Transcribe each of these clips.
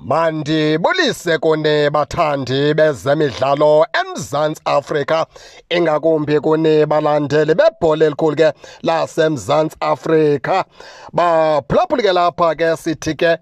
Mandibulise kuni bathandi bezemidlalo eMzantsi Afrika, ingakumbi kuni balandeli bebhola elikhulu ke laseMzantsi Afrika. Baphulaphuli ke lapha ke sithi ke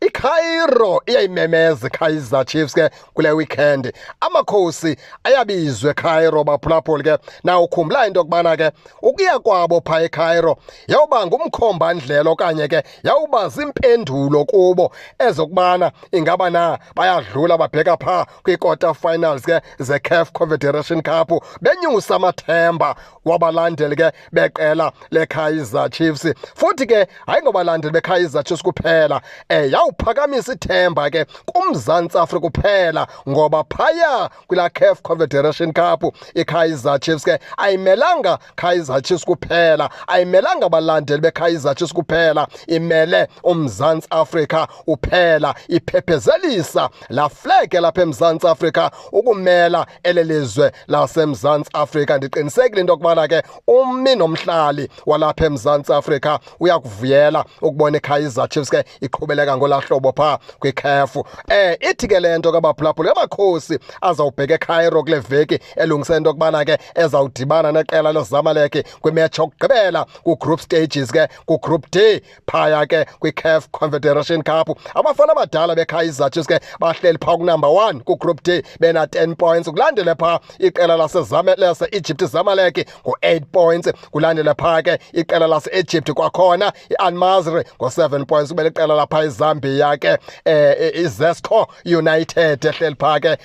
iCairo iyayimemeza iKaizer Chiefs ke kule weekend. Amakhosi ayabizwa eCairo, baphulaphuli ke. Na ukhumbula into yokubana ke ukuya kwabo phaa eCairo yawuba ngumkhombandlela okanye ke yawuba ziimpendulo kubo ezokubana ingaba na bayadlula babheka phaa kwii-quarter finals ke ze-CAF Confederation Cup, benyusa amathemba wabalandeli ke beqela leKaizer Chiefs. Futhi ke hayi ngobalandeli beKaizer Chiefs kuphela, yawuphakamisa ithemba ke kuMzantsi Afrika kuphela, ngoba phaya kwila CAF Confederation Cup iKaizer Chiefs ke ayimelanga Kaizer Chiefs kuphela, ayimelanga abalandeli beKaizer Chiefs kuphela, imele uMzantsi Afrika uphela, iphephezelisa la flag lapha eMzantsi Afrika ukumela elelizwe laseMzantsi Afrika. Ndiqinisekile into yokubana ke ummi nomhlali walapha eMzantsi Afrika uyakuvuyela ukubona iKaizer Chiefs ke iqhubeleka ngolaa hlobo phaa kwiCAF. Ithi ke le nto kabaphulaphula, amakhosi azawubheka eCairo kule veki elungise into yokubana ke ezawudibana neqela leZamalek kwimatch yokugqibela ku-group stages ke ku-group D phaya ke kwi-CAF Confederation Cup. Abafana abadala beKaizer Chiefs ke bahleli phaa kunumber 1 ku-group D bena 10 points, kulandele phaa iqela lase-Egypt Zamalek ngo-8 points, kulandele phaa ke iqela lase-Egypt kwakhona i-Al Masry ngo-7 points, kube liqela lapha eZambia ke iZesco United ehleli phaa ke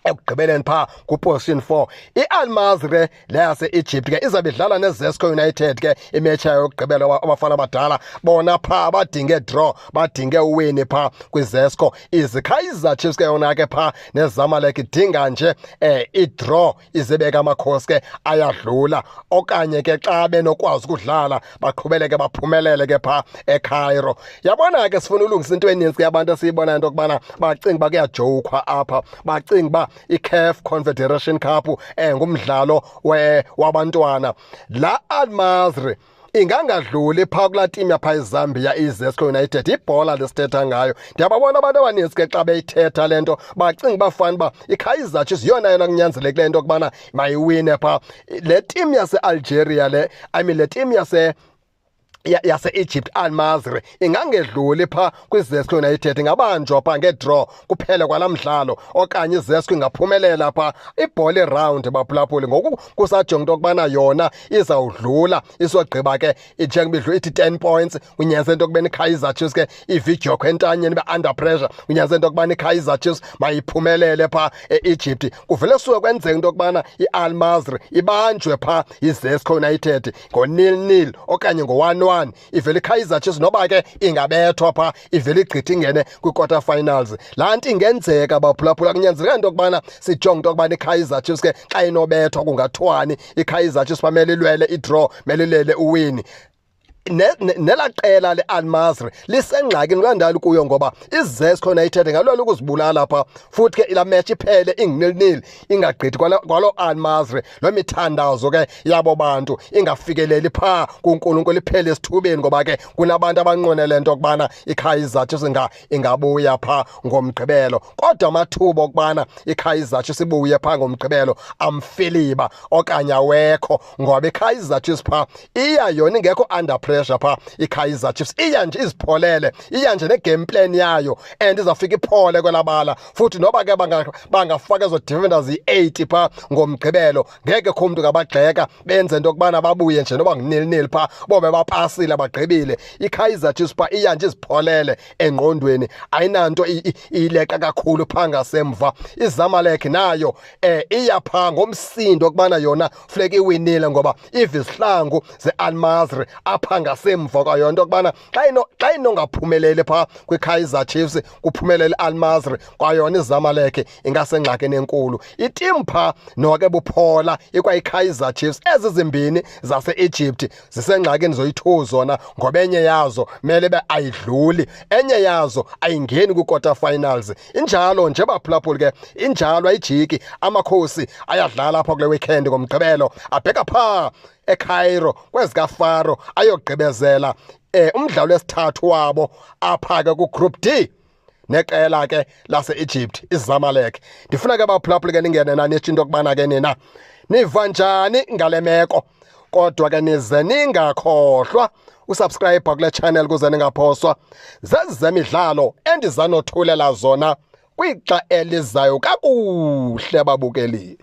ekugqibeleni phaa kuposition 4. I-Al Masry le yase-Egypt ke izabe idlala neZesco United ke imatch yayo yokugqibela. Abafana abadala bona phaa badinge draw, badinge uwini phaa kwiZesco. IziKaizer Chiefs ke yona ke phaa neZamalek idinga nje i-draw izibeka amakhosi ke ayadlula, okanye ke xa benokwazi ukudlala baqhubeleke baphumelele ke phaa eCairo. Yabona ke sifuna ulungisa into eninzi ke abantu esiyibonayo into yokubana bacinga uba kuyajowukhwa apha, bacinga uba iCAF Confederation Cup ngumdlalo wabantwana. La Al Masry ingangadluli phaa kulaa team yapha eZambia iZesco United, ibhola lesithetha ngayo. Ndiyababona abantu abaninzi ke xa beyithetha le nto bacinga uba fana uba iKaizer Chiefs yiyona yona kunyanzelekileyo into yokubana mayiwine phaa. Le team yase-Algeria le, I mean le team yase-Egypt Al Masry ingangedluli phaa kwiZesco United, ingabanjwa phaa ngedraw kuphele kwalaa mdlalo, okanye iZesco ingaphumelela phaa. Ibhola iround, baphulaphuli. Ngoku kusajonga into yokubana yona izawudlula isogqiba ke njengoba idlula ithi 10 points, kunyanzeleka into yokubana iKaizer Chiefs ke ive idyokhwe entanyeni, ibe under pressure, kunyanzeleka into yokubana iKaizer Chiefs mayiphumelele phaa e-Egypt. Kuvele suke kwenzeka into yokubana i-Al Masry ibanjwe phaa yiZesco United ngo-0-0 okanye ngo-1-1, ivele iKaizer Chiefs noba ke ingabethwa phaa ivele igqithe ingene kwi-quarter finals. Laa nto ingenzeka, baphulaphula. Kunyanzeleka into yokubana sijonge into yokubana iKaizer Chiefs ke xa inobethwa kungathwani. iKaizer Chiefs bamele ilwele idraw, mele ilwele uwini. Nelaa qela le-Al Masry lisengxakini kulaa ndawo kuyo, ngoba iZesco United ingalwela ukuzibulala phaa, futhi ke ilaa match iphele ingu-0-0, ingagqithi kwalo Al Masry. Loo mithandazo ke yabo bantu ingafikeleli phaa kuNkulunkulu, iphele esithubeni, ngoba ke kunabantu abanqwenele into yokubana iKaizer Chiefs ingabuya phaa ngoMgqibelo. Kodwa amathuba okubana iKaizer Chiefs ibuye phaa ngoMgqibelo amfiliba okanye awekho, ngoba iKaizer Chiefs phaa iya yona ingekho under pressure phaa. iKaizer Chiefs iya nje izipholele, iya nje ne-game plan yayo, and izawufika iphole kwelabala. Futhi noba ke bangafaka ezo defenders yi-8 phaa ngoMgqibelo, ngeke kho umntu ngabagxeka, benze into yokubana babuye nje noba ngu-0-0 phaa, bobe bapasile bagqibile. iKaizer Chiefs phaa iya nje izipholele engqondweni, ayinanto ileqa kakhulu phaa ngasemva. IZamalek nayo iya phaa ngomsindo okubana yona funeka iwinile, ngoba iva izihlangu ze-Al Masry apha ngasemva kwayo, into yokubana xa inongaphumeleli phaa kwiKaizer Chiefs kuphumelele i-Al Masry, kwayona iZamalek ingasengxakini enkulu. Iteam phaa noke buphola ikwayiKaizer Chiefs. Ezi zimbini zase-Egypt zisengxakini zoyi-2 zona, ngoba enye yazo mele be ayidluli, enye yazo ayingeni kwi-quarter finals. Injalo nje baphulaphuli ke, injalo ayijiki. Amakhosi ayadlala apha kule weekend ngoMgqibelo, abheka phaa eCairo kwezikaFaro ayogqibezela umdlalo wesithathu wabo apha ke ku-Group D. Neqela ke lase-Egypt iZamalek. Ndifuna ke baphulaphuli ke ningene nanitsho into yokubana ke nina niva njani ngale meko. Kodwa ke nize ningakhohlwa usubscribe kule channel kuze ningaphoswa zezemidlalo endizanothulela zona kwixa elizayo. Kakuhle babukeli.